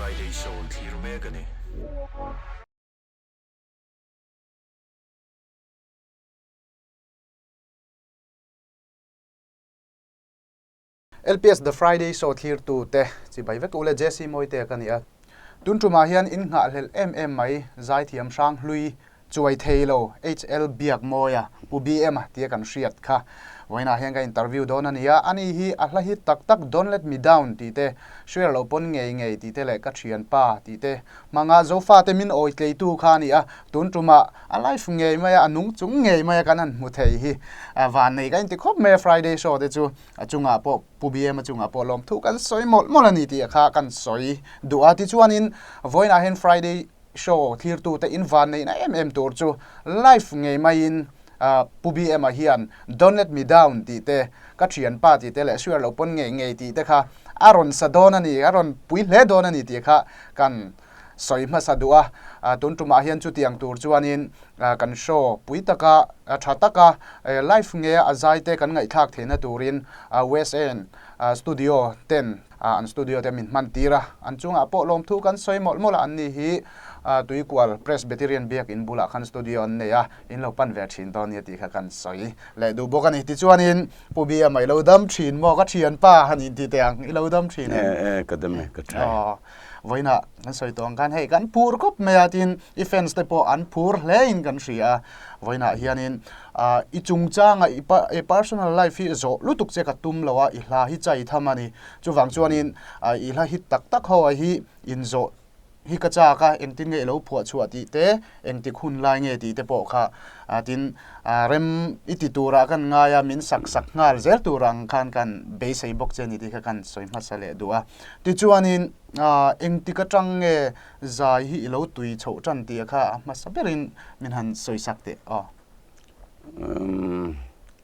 Friday Show an thlir mek a ni. LPS The Friday Show thlirtu te chibai vek u le Jesse Mawite ka ni a. Tun tumah hian in nghahhlelh em em mai zaithiam hrang hlui chuai thei lo HL Biakmawia Pu BM a tia kan hriat kha vawiinah hian ka interview dawn a ni a. Ani hi a hla hit tak tak Don't Let Me Down tih te, Hriar Loh Pawn Ngei Ngei tih te leh Ka Thianpa tih te hmanga Zofate min awi tleitu kha a ni a. Tun tumah a life ngei mai a, a nung chung ngei mai a kan han hmu thei hi vannei ka inti khawp mai a Friday show te chu. A chungah pawh Pu BM a chungah pawh lawmthu kan sawi mawlh mawlh a ni tih kha kan sawi duh a. Tichuanin vawiinah hian Friday show thlirtute in van neihna em em tur chu live ngei maiin Pu BM a hian Don't let me down tih te, ka thianpa tih te leh swear lo pawn ngei ngei tih te kha a rawn sa dawn a ni, a rawn pui hle dawn a ni tih kha kan sawi hmasa duh a. Tun tumah hian chutiang tur chuanin kan show pui taka tha taka live nge a zai te kan ngaihthlak theihna turin West End studio ten an studio te min hman tir a, an chungah pawh lawmthu kan sawi mawlh mawlh a, an ni hi Tuikual Presbyterian Biakin bulah khan studio an nei a, in lo pan ve thin dawn nia tih kha kan sawi leh duh bawk a ni. Tichuanin Pu Bia mai lo dam thin maw ka thianpa han inti teh ang, i lo dam thin em? E, e, ka dam e, ka tha e. Vawiinah kan sawi tawh ang khan hei kan phur khawp mai a tin i fans te pawh an phur hle in kan hria a, vawiinah hianin i chungchanga i personal life hi zawh lutuk che ka tum lo a, i hla hi chai tham a ni. Chuvang chuanin i hla hit tak tak ho ah hi inzawh hi ka chak a, engtin nge i lo phuah chhuah tih te, engtik hun lai nge tih te pawh kha tin rem i ti turah kan ngai a, min sak sak nghal zel tur ang khan kan beisei bawk che ni tih kha kan sawi hmasa leh duh a. Tichuanin engtik atang nge zai hi i lo tui chhoh tan tih kha a hmasa berin min han sawi sak teh aw.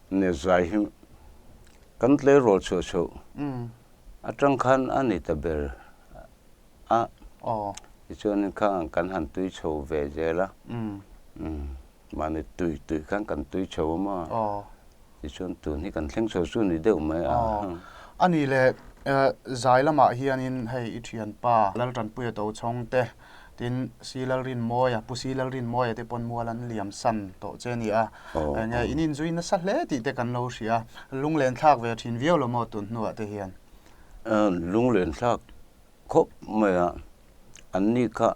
Ne zai hi kan tleirawl chhuah chhoh atang khan a ni ta ber a. Tichuanin kha kan han tui chho ve zel a. Mahni tui tui khan kan tui chho a maw? Tichuan tun hi kan thleng chho chu ni deuh mai a. A ni le, zai lamah hianin hei i thianpa Laltanpuia Tochhawng te, tin Si Lalrinmawia, Pu Si Lalrinmawia te pawn mual an liam san tawh che a ni a. Enge in inzui nasa hle tih te kan lo hria. Lunglen thlak ve thin viau lo maw tun hnuah te hian? Lunglen thlak khawp mai a, an ni kha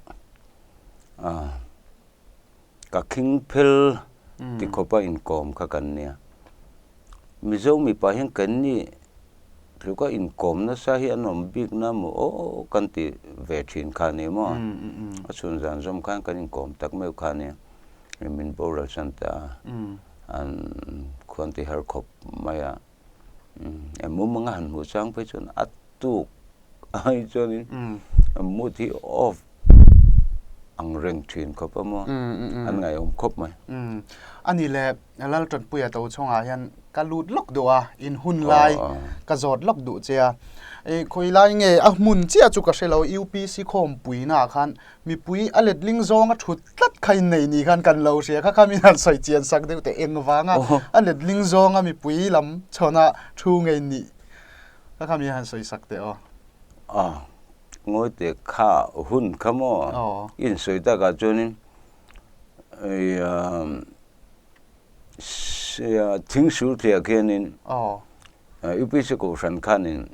ka khing phel ti khawpa inkawm kha kan nia. Mizo mipa hian kan ni tluka inkawm nasa hi an awm bik na maw aw kan ti ve thin kha ni maw? A chhun zan zawm khan kan inkawm tak meuh kha nia. Min boral san ta an khuan ti har khawp mai a. Mumanga han hmuh chang phei chuan a tuk ai chuanin mood hi off ang reng thin khawp a maw an ngaihawm khawp mai. A ni le, Laltanpuia to chhawngah hian ka lut lawk duh a, in hun lai ka zawt lawk duh che a. Khawi lai nge a hmun chiah chu ka hre lo, UPC khawmpuinaah khan Mipui a letling zawng a thut tlat kha in nei ni khan kan lo hria kha kha min han sawi chian sak deuh teh eng vanga a letling zawng a mipui lam chhawn a thu ngei nih kha kha min han sawi sak teh aw. A ngawi teh kha hun kha maw in sawi takah chuanin thing sul thliah khianin UPC Kohhran khanin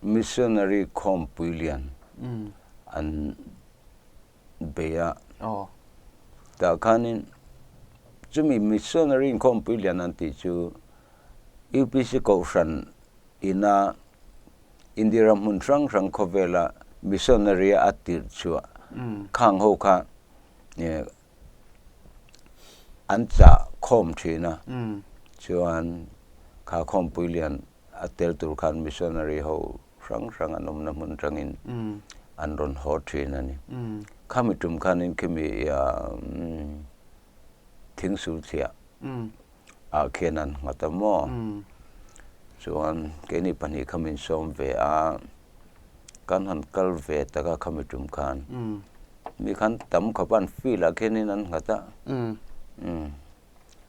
Missionary khawmpui lian an bei a, tah khanin chumi missionary inkhawmpui lian an tih chu UPC Kohhran ina India ram hmun hrang hrang khawvela missionary a tirh chhuah khang ho kha an chah khawm thin a, chuan kha khawmpui lian A tel tur khan missionary ho hrang hrang an awmna hmun atangin an rawn haw thin a ni. Khami tum khanin khimi thingsul chhiah ah khian an nghat a maw? Chuan keini pahnih kha min sawm ve a, kan han kal ve tak a khami tum khan. Mi khan tam khawp a an field ah khianin an nghat a.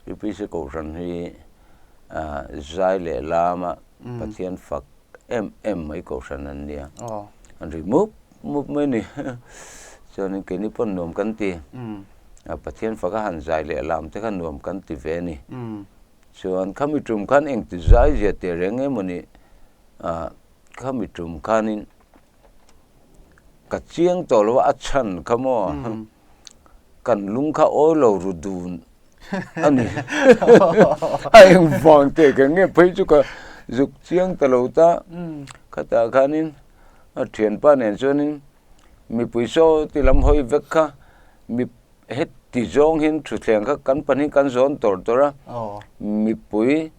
UPC Kohhran hi zai leh lama Pathian fak em em mai Kohhran an nia. An ri mup mup mai ni. Chuanin keini pawn nuam kan ti. Pathian faka han zai leh lam te kha nuam kan ti ve a ni. Chuan khami tum khan engti zai zia teh reng emaw ni khami tum khanin ka chiang tawh lo a, a chhan kha maw kan lung kha awi lo ru dun a ni. A engvang teh ka nge phei chu ka zuk chiang ta lo ta. Khatah khanin a thianpa nen chuanin mipui saw ti lam hawi vek kha mi heti zawng hian thutthleng kha kan pahnih kan zawn tawrh tawrh a, mipui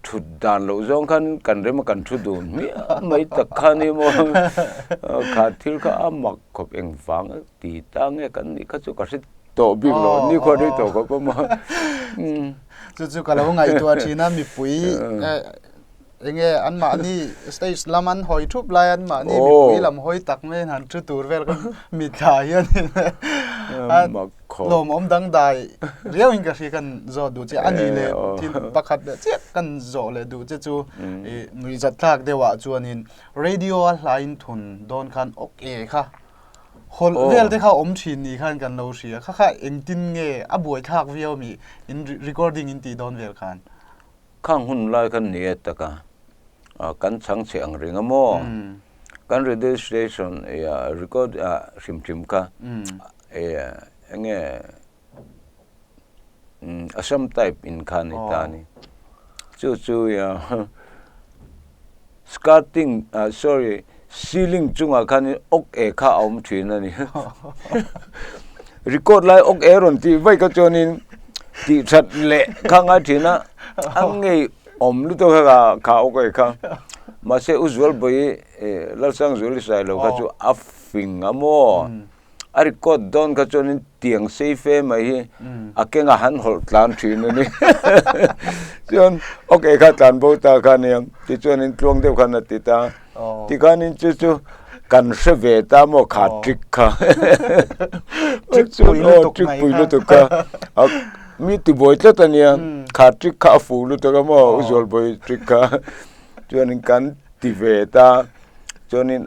thut dan loh zawng khan kan rem a kan thu dun hmiah mai tak kha ni maw kha thil kha a mak khawp engvang a ti ta nge kan nih kha chu ka hre tawh bik lo nikhua rei tawh khawp a maw. Chu chu ka lo ngaihtuah thin a mipui Enge anmahni stage lam an hawi thup lai anmahni mipui lam hawi tak mai han thu tur vel kha mitthla hian lawmawm dangdai riau in ka hria kan zawh duh che a ni leh thil pakhat leh chiah kan zawh leh duh che chu i nuihzat thlak deuh ah chuanin radio a hla in thun dawn khan okay kha hawlh vel te kha awm thin ni khan kan lo hria kha kha engtin nge a buaithlak viau mi in recording in tih dawn vel khan. Khang hun lai khan ni e tak a, kan chhang chhe ang reng a maw? Kan radio station record hrim hrim kha eng nge Assam type in kha a ni ta a ni. Chu chu Skirting, sorry, ceiling chungah khanin awk e kha a awm thin a ni. Record lai awk e rawn tih vaih kha chuanin tih that leh kha ngai thin a, a ngei awm lutuk kha kha awk e kha. Mahse U Zualbawi Lalsangzuali Sailo kha chu a fing a maw? A record dawn kha chuanin tiang sei fe mai hi a kengah han hawlh tlan thin a ni. Chuan okay kha tlan bo ta kha nia tichuanin tluang deuh khan a ti ta. Tikhanin chu chu kan hre ve ta maw kha trick kha. Trick pui lutuk mai kha. Trick pui lutuk kha. Mi tibuai tlat a nia kha trick kha a fuh lutuk a maw U Zualbawi trick kha. Chuanin kan ti ve ta chuanin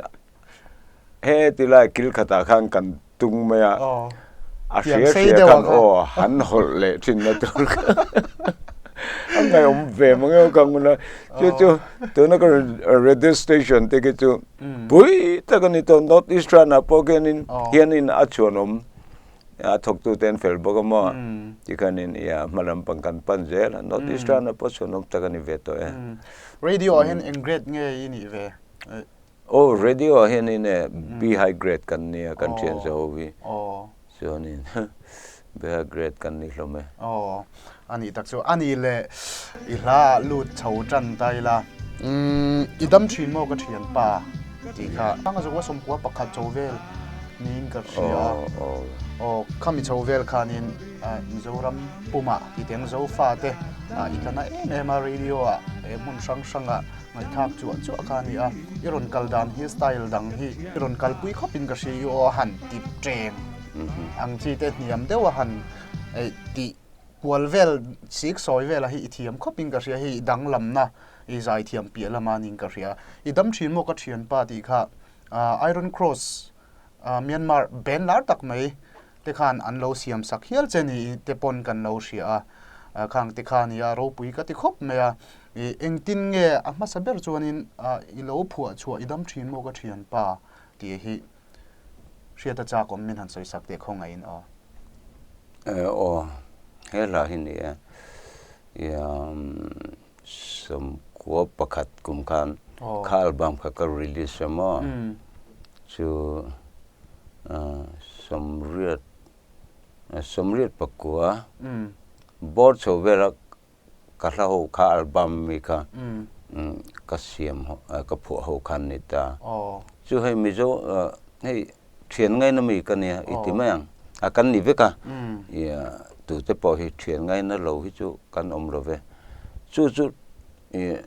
He ti lai kil khatah khan kan tung mai a, a hria hria khan aw han hawlh leh thin na tur kha a ngaihawm ve mang emaw kha ngun a, chu chu tuna ka radio station te khi chu pui tak a ni tawh North East Run ah pawh khianin hianin a chhuanawm a thawktu te an fel bawk a maw tikhanin ia hma lampang kan pan zel a North East Run ah pawh chhuanawm tak a ni ve tawh e. Radio ah hian eng grade nge i nih ve? Aw radio ah hianin e B high grade kan nia kan thian za ho hi chuanin B high grade kan ni hlawm e. Aw a nih tak chu a nih leh i hla ah lut chho tan ta ila umm i dam thin maw ka thianpa tih kha anga zawk a sawmkua pakhat chho vel niin ka hria aw khami chho vel khanin Mizoram pumah titeng Zofa te i tla na em em a radio ah hmun hrang hrangah Ngaihthlak chuah chuah kha a ni a, i rawn kal dan hi style dang hi i rawn kalpui khawpin ka hria i aw a han ti teng ang chi te hniam deuh a han tih kual vel sik sawi vel a hi i thiam khawpin ka hria hei i danglamna i zaithiam piah lama niin ka hria. I dam thin maw ka thianpa tih kha Iron Cross Myanmar band lar tak mai te khan an lo siam sak hial che ni te pawn kan lo hria a, khang te kha nia ropui ka ti khawp mai a, i engtin nge a hmasa ber chuanin i lo phuah chhuah i dam thin maw ka thianpa tih hi hriat a chak awm min han sawi sak teh khawngaihin aw. Aw he hla hi ni e, Sawmkua pakhat kum khan kha album kha ka release a maw? Chu sawmriat sawmriat pakua bawr chho vela ka hla ho kha album mi kha ka siam ka phuah ho khan ni ta. Chu hei Mizo hei Thian ngaina mi ka nia i ti mai ang. A kan ni vek a, i tute pawh hi thian ngaina lo hi chu kan awm lo ve. Chu chu i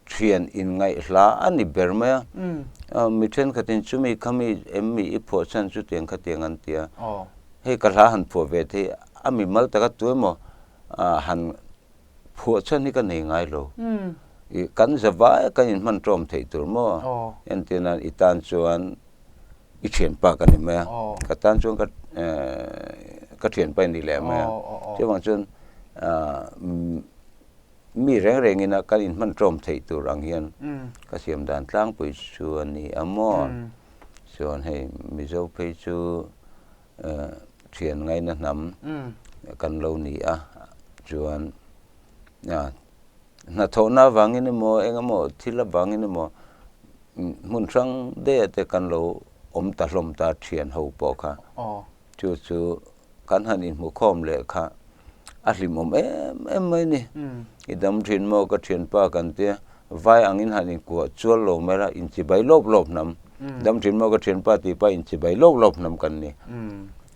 thian inngaihhla a ni ber mai a. Mi thenkhatin chumi khami em mi i phuah chhan chutiang khatiang an ti a. Hei ka hla han phuah ve thei a mi mal taka tu emaw han phuah chhan hi ka nei ngai lo. I kan zavai kan inhman tawm theih tur maw? Entirnan i tan chuan. I thianpa ka ni mai a, ka tan chuan ka ka thianpa i ni leh mai a. Chuvang chuan mi reng rengin a kan inhman tawm theih tur ang hian ka siam dan tlangpui chu a ni a maw. Chuan hei Mizo phei chu thian ngaina hnam kan lo ni a, chuan hnathawhna avangin emaw eng emaw thil avangin emaw hmun hrang daih te kan lo awm ta hlawm ta thian ho pawh kha chu chu kan han inhmu khawm leh kha a hlimawm em em mai ni i dam thin maw ka thianpa kan tia vai angin han inkuah chual lo mai la inchibai lawp lawp hnam dam thin maw ka thianpa tih pawh inchibai lawp lawp hnam kan ni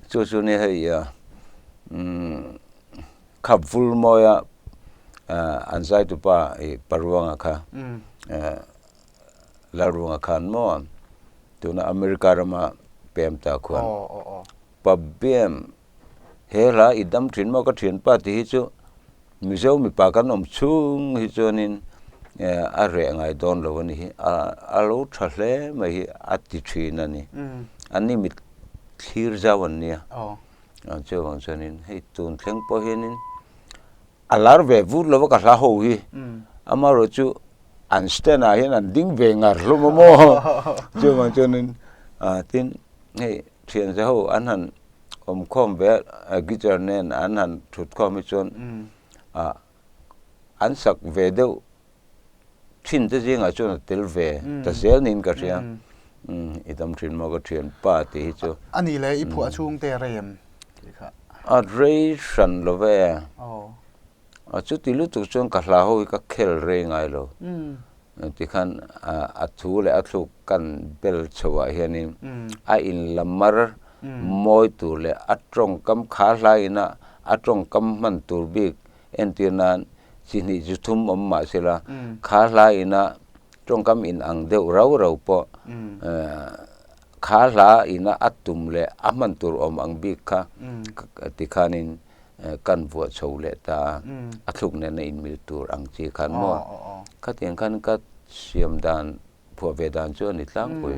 chu chu ni hei umm Khap vul mawia an zaitupa i Paruanga kha Lalruanga khan maw tuna America rama pem ta khuan Pa Bem he hla i dam thin maw ka thianpa tih hi chu Mizo mipa kan awm chhung hi chuanin a reh ngai dawn lo a ni hi a lo tha hle mai hi a ti thin a ni. An ni mit thlir zau an nia. Chuvang chuanin hei tun thleng pawh hianin a lar ve vut lova ka hla ho hi amaherawh chu an stand ah hian an ding ve ngar hlawm a maw chuvang chuanin tin hei thian za ho an han awm khawm ve a guitar nen an han thut khawm hi chuan an sak ve deuh thin te zingah chuan a tel ve ta zel niin ka hria. I dam thin maw ka thianpa tih hi chu. A nih leh i phuah chhung te a rei em tih kha? A rei hran lo ve. A chuti lutuk chuan ka hla ho hi ka khel rei ngai lo. Tikhan a thu leh a thluk kan bel chhoah hianin a inlamar mawi tur leh a tawngkam kha hlaina a tawngkam hman tur bik Entir nan, chi hnih chu thum awm mah sela, kha hla ina tawngkam in ang deuh rau rau pawh kha hla ina a tum leh a hman tur awm ang bik kha tikhanin kan vuah chho leh ta a, a thluk nena inmil tur ang chi khan maw? Khatiang khan ka siam dan Phuah ve dan chu a ni tlangpui.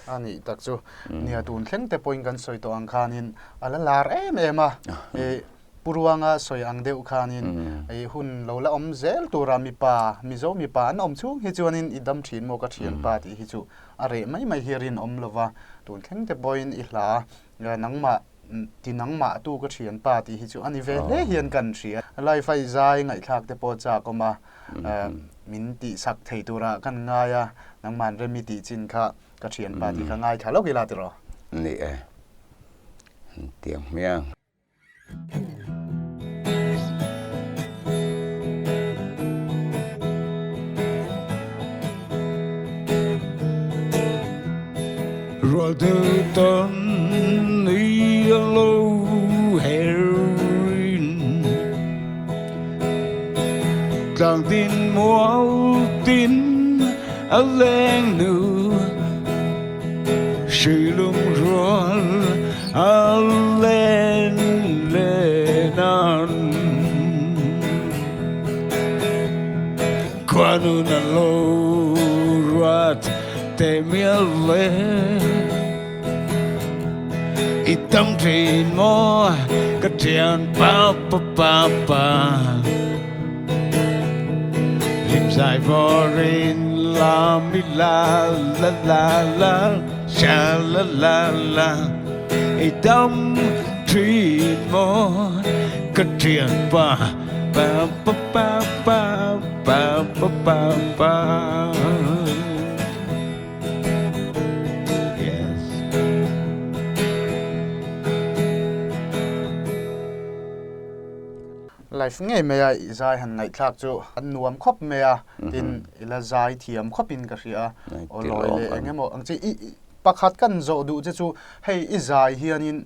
A nih tak chu. Nia tun thleng te pawhin kan sawi tawh ang khanin a la lar em em a. I Pu Ruanga sawi ang deuh khanin i hun lo la awm zel tura mipa, Mizo mipa an awm chhung hi chuanin i dam thin maw ka thianpa tih hi chu a reh mai mai hi rinawm lo va. Tun thleng te pawhin i hla nangmah ti nangmah tu ka thianpa tih hi chu a ni ve hle hian kan hria. Life a i zai ngaihthlak te pawh chak awm a, min tihsak thei tura kan ngai a, nangmahn rem i tih chin kha ka thianpa tih kha ngaithla lawk ila tiraw? Ni e, tiang hmiang. Rual deuh tawn i a lo herin Tlang tin mual tin a leng nu Silung rual a len lenan Khuanu na lo ruat te mial le I tam thin maw ka thian pa pa pa pa Lim zai vawrin la mi la la la la sha la la la I tam thin maw ka thian pa pa pa pa pa pa pa pa pa Yes. Life ngei mai a i zai han ngaihthlak chu a nuam khawp mai a tin i la zai thiam khawpin ka hria a aw lawi leh eng emaw ang chi i pakhat kan zawh duh che chu hei i zai hianin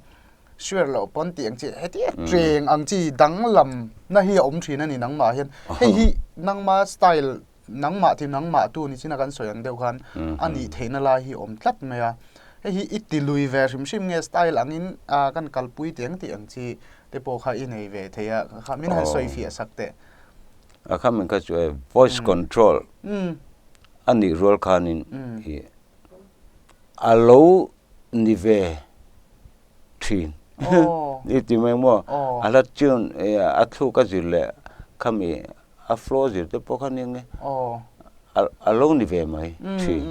Sure loh pawn tih ang chi heti ṭeng ang chi danglam na hi a awm ṭhin a ni nangmah hian hei hi nangma style nangmah ti nangmah tu ni chin a kan sawi ang deuh khan a nih theihna lai hi a awm tlat mai a hei hi i ti lui ve hrim hrim nge style angin kan kalpui tih ang tih ang chi te pawh kha i nei ve thei a kha min han sawi fiah sak teh. A kha min kha chu e voice control a nih rual khanin i a lo. ni ve thin i ti mai maw? A hla tune a thluk a zir leh khami a flow zir te pawh kha nia nge a lo ni ve mai thin.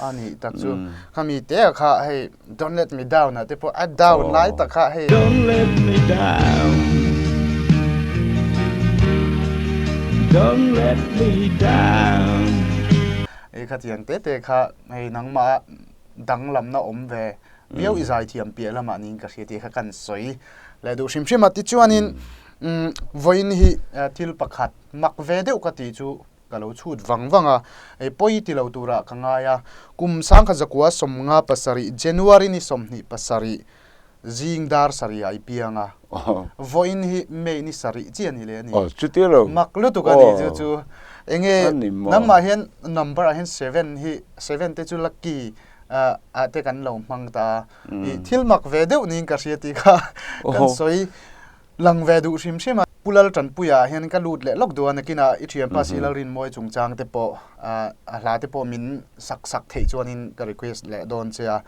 A nih tak chu khami te ah kha hei Don't let me down ah te pawh a down lai tak kha hei. Don't let me down, don't let me down. I khatiang te te kha hei nangmah danglamna awm ve viau i zaithiam piah lamah niin ka hria tih kha kan sawi leh duh hrim hrim a. Tichuanin vawiin hi thil pakhat mak ve deuh ka tih chu ka lo chhut vang vang a, hei pawi ti lo turah ka ngai a. Kum sangkhat zakua 57 January ni 27 zing dar sarih ah i piang a, vawiin hi May ni sarih chi a ni leh a ni. Mak lutuk a ni chu chu. Enge nangmah hian number ah hian seven hi seven te chu lucky ah te kan lo hmang ta a, i thil mak ve deuh niin ka hria tih kha kan sawi lang ve duh hrim hrim a. Pu Laltanpuia ah hian ka lut leh lawk duh a, nakinah i thianpa si Lalrinmawi chungchang te pawh a hla te pawh min sak sak theih chuanin ka request leh dawn che a.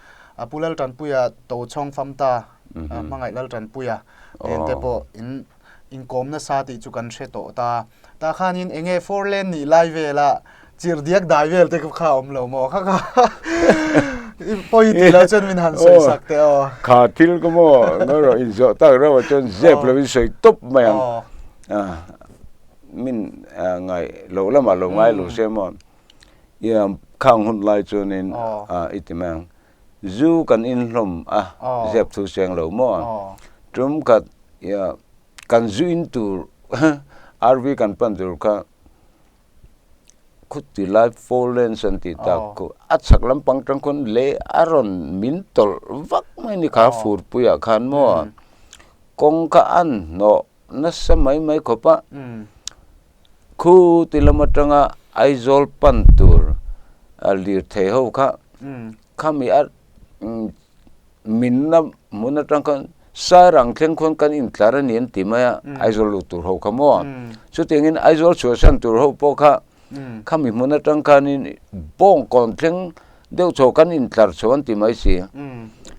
Pu Laltanpuia Tochhawng Famta Hmangaih Laltanpuia nen te pawh in inkawm nasa tih chu kan hre tawh ta. Tah khanin eng nge four lane nih lai vela chirh diak dai vel te kha a awm lo maw? Kha kha pawi tih loh chuan min han sawi sak teh aw. Kha thil ka maw ngawi rawh inzawh tak reuh ah chuan zep lovin sawi tawp mai ang. Min ngaih loh lamah lo ngai lo se maw ia khang hun lai chuanin i ti mai ang. Zu kan inhlawm a zep thu seng lo maw? Tum khat ia kan zu in tur RV kan pan tur kha khuti lai four lanes an tih tak khu a chhak lampang tang khawn lei a rawn min tawlh vak mai ni kha furpui ah khan maw kawng kha a hnawh nasa mai mai khawp a khuti lam atanga Aizawl pan tur lirthei ho kha khami a minna hmun atang khan Sairang thleng khawn kan intlar a ni an ti mai a Aizawl lut tur ho kha maw chutiangin Aizawl chhuahsan tur ho pawh kha khami hmun atang khanin Bawngkawn thleng deuh chho kan intlar chho an ti mai si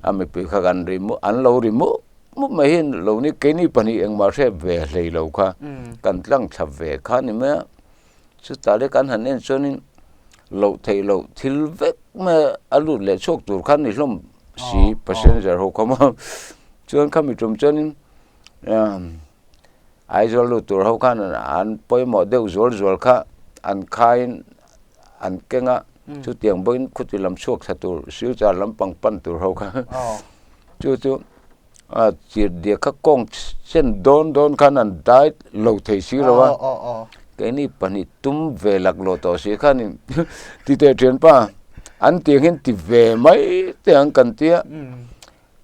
a mipui kha kan ri an lo ri mup mup mai hi lo ni keini pahnih engmah hre ve hlei lo kha kan tlang thla ve kha a ni mai a. Chutah leh kan han en chuanin loh theih loh thil vek mai a lut leh chhuak tur khan ni hlawm si passenger ho kha maw chuan khami tum chuanin Aizawl lut tur ho khan an pawimawh deuh zual zual kha an khaiin an keng a chutiang bawkin khuti lam chhuak thla tur silchar lampang pan tur ho kha chu chu. A chirh diak kha kawng sen dawn dawn khan an dai lo thei si lo a, keini pahnih tum ve laklawh tawh si khanin ti teh thianpa an tiang hian ti ve mai teh ang kan tia,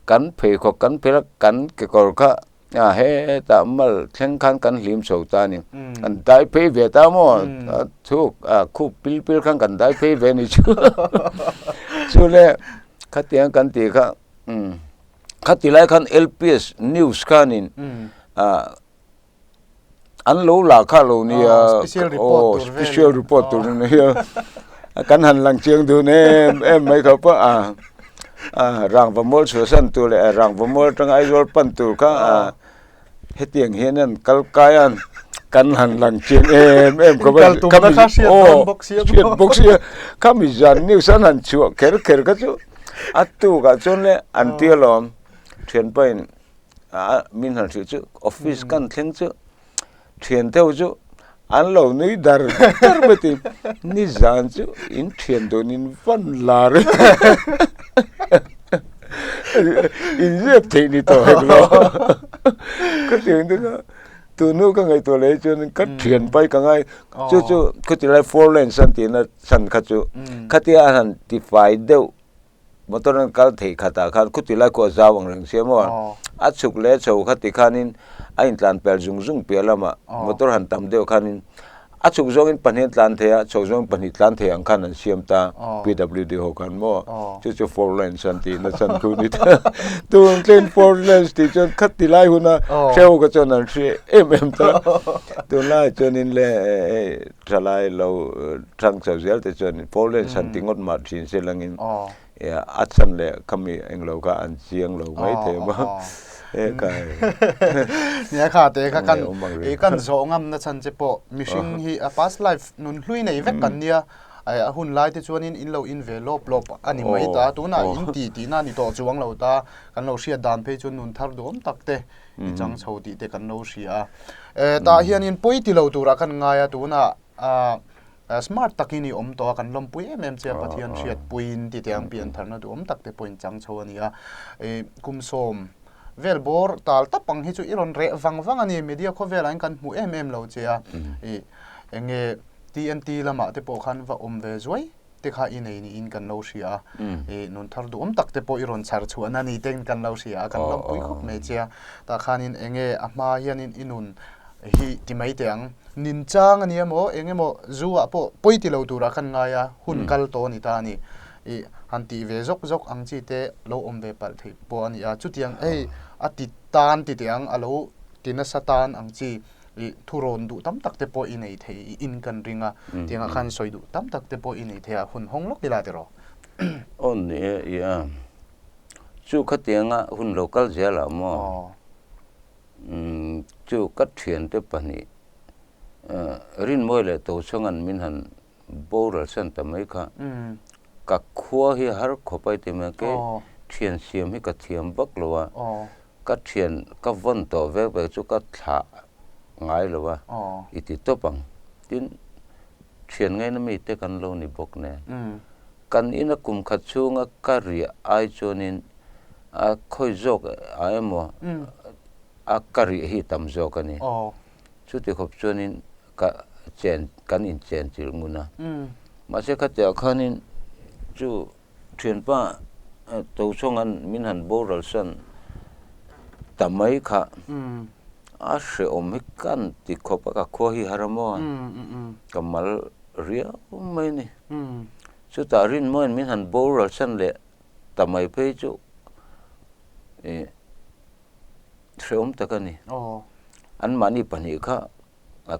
kan pheikhawk kan phelh a kan kekawr kha a hetah mal thleng khan kan hlim chho ta a ni, kan dai phei ve ta maw a chhuk a khup pil pil khan kan dai phei ve a ni chu chule khatiang kan tih kha umm. Khati lai khan LPS news khanin an lo la kha lo nia aw special report tur nia kan han lang chiang dun em em mai kha pawh a rangva mual chhuahsan tur leh rangva mual atanga Aizawl pan tur kha hetiang hian an kal kai a kan han lang chiang em em khawp a aw hriat bawk sia khami zan news an han chhuah kher kher kha chu a tukah chuan le an ti alawm thianpa in a min han hrilh chu office kan thleng chu thian deuh chu an lo nui dar dar mai ti nizan chu in thian dun in van lar in zep theih ni tawh hek lo ka thian te kha tun hnu ka ngaihtuah leh chuan ka thian pai ka ngai chu chu khuti lai four lanes an tihna chhan kha chu khatia a han tifai deuh Motor an kal theih khatah khan khuti lai khu a zau ang reng sia maw? A chhuk leh a chho kha ti khanin a intlan pel zung zung piah lamah motor han tam deuh khanin a chhuk zawngin pahnih an tlan thei a, chho zawngin pahnih tlan thei ang khan an siam ta PWD ho khan maw? Chu chu four lanes an tih nachhan khu ni ta. Tun tlein four lanes tih chuan khati lai huna hreu kha chuan an hre em em ta. Tunlai chuanin le thalai lo thang chho zel te chuan four lanes han ti ngawt mah thin se langin. A chhan leh khami englo kha an chiang lo mai thei a maw? E kai. Nia kha te kha kan i kan zawh ngam na chhan che pawh mihring hi a past life nun hlui nei vek kan nia. A hun lai te chuanin in lo in ve lawp lawp a ni mai ta. Tunah in ti tihna a ni tawh chuang lo ta. Kan lo hriat dan phei chuan nun thar duhawm tak te i chang chho tih te kan lo hria a. Tah hianin pawi ti lo turah kan ngai a tunah Smart takin i awm tawh a, kan lawmpui em em che a, Pathian hriatpuiin ti teh ang piantharna duhawm tak te pawhin chang chho a ni a. Kum 10 vel bawr tal tap ang hi chu i rawn reh vang vang a ni, media khawvelah hian kan hmu em em lo che a. Eng nge TNT lamah te pawh khan va awm ve zuai te kha i nei niin kan lo hria a. Nun thar duhawm tak te pawh i rawn chhar chhuahna ni ten kan lo hria a, kan lawmpui khawp mai che a. Tah khanin eng nge a hma hianin i nun hi ti mai teh ang. Nin chang a ni emaw, eng emaw zu ah pawh pawi ti lo turah khan ngai a, hun kal tawh a ni ta a ni. Ih han tih ve zawk zawk ang chi te lo awm ve palh theih pawh a ni a. Chutiang hei a ti tan ti teh ang, a lo ti nasa tan ang chi ih thurawn duh tam tak te pawh i nei thei i in kan ring a. Tiangah khan sawi duh tam tak te pawh i nei thei a, hun hawng lawk ila tiraw. Aw ni e, ih a. Chu khatianga hun lo kal zel ah maw? Chu ka thiante pahnih Rinmawi leh Tochhunga'n min han boral san ta mai kha ka khua hi har khawp a ti mai ke thian siam hi ka thiam vak lo a, ka thian ka vawn tawh vek vek chu ka thlah ngai lo a i ti tawp ang. Tin, thian ngaina mite kan lo ni bawk nen kan ina kum khat chhunga ka riah ai chuanin A khawi zawk ah emaw a ka rih hi tam zawk a ni. Chuti khawp chuanin ka chen kan inchen chilh ngun a. Mahse khatiah khanin chu thianpa Tochhawnga'n min han boral san ta mai kha a hrehawm hi kan ti khawp a, ka khua hi har a maw? Ka mal riau mai a ni. Chutah Rinmawia'n min han boral san leh Ta mai phei chu ih hrehawm tak a ni. Anmahni pahnih kha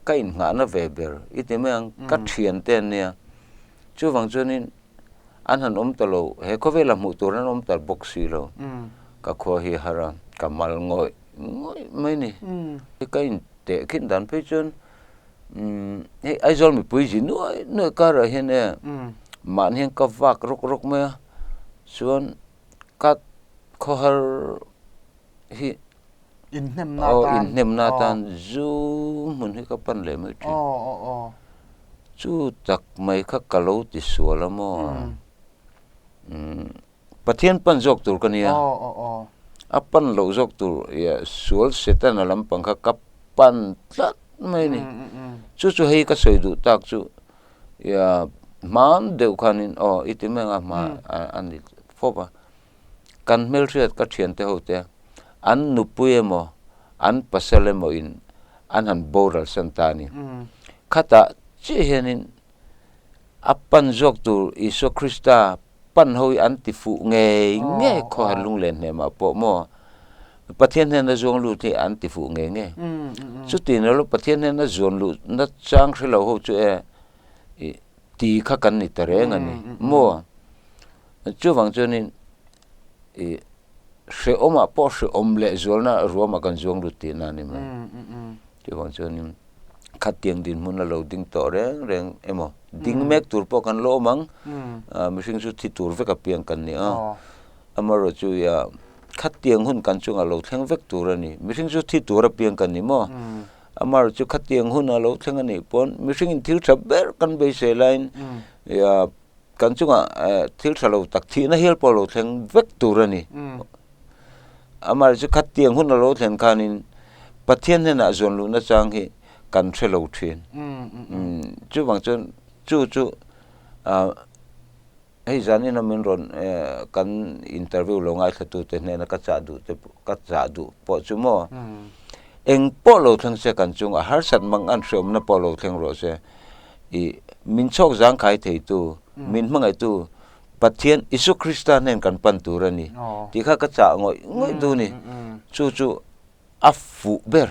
ka innghahna ve ber i ti mai ang, ka thian te an nia. Chuvang chuanin an han awm ta lo, he khawvela hmuh tur an awm ta bawk si lo. Ka khua hi har a, ka mal ngawih ngawih mai ni. Ka inteh khin dan phei chuan Hei Aizawl mipui zi nuai nuai karah hian e mahni hian ka vak rawk rawk mai a chuan ka khawhar hi Inhnemna tan inhnemna tan zu hmun hi ka pan leh mai thin chu tak mai kha ka lo ti sual a maw. Pathian pan zawk tur ka nia. A pan loh zawk tur sual Setana lampang kha ka pan tlat mai a ni. Chu chu hei ka sawi duh tak chu hman deuh khanin aw i ti mai ang a hma a ni fawp a. Kan hmelhriat ka thiante ho te an nupui emaw an pasal emaw in an han boral san ta a ni. Khatah chiah hianin A pan zawk tur Isua Krista pan ho hi an ti fuh ngei ngei khawhar lunglen hnemah pawh maw? Pathian hnena zuang lut hi an ti fuh ngei ngei. Chuti nilo Pathian hnena zuan luh na chang hre lo ho chu e ti kha kan ni ta reng a ni maw? Chuvang chuanin i hrehawmah pawh hrehawm leh zualna ruamah kan zuang lut tihna a ni mai. Chuvang chuanin khatiang dinhmun a lo ding tawh reng reng emaw ding mek tur pawh kan la awm ang, mihring chu thi tur vek apiang kan ni a, amaherawh chu ia khatiang hun kan chungah lo thleng vek tur a ni, mihring chu thi tur apiang kan ni maw? Amaherawh chu khatiang hun a lo thleng a nih pawn mihringin thil tha ber kan beisei laiin ia Kan chungah thil tha lo tak thihna hial pawh lo thleng vek tur a ni. Amaherawhchu chu khatiang hun a lo thlen khanin Pathian hnenah zuan luhna chang hi kan hre lo thin. Chuvang chuan chu chu hei zanin a min rawn kan interview lo ngaithlatute hnena ka chah duh te ka chah duh pawh chu maw eng pawh lo thleng se kan chungah harsat mang an hreawmna pawh lo thleng rawh se. I min chhawk zangkhai theitu, min hmangaihtu Pathian Isu Krista hnen kan pan tur a ni tih kha ka chah ngawih ngawih duh a ni. Chu chu a fuh ber.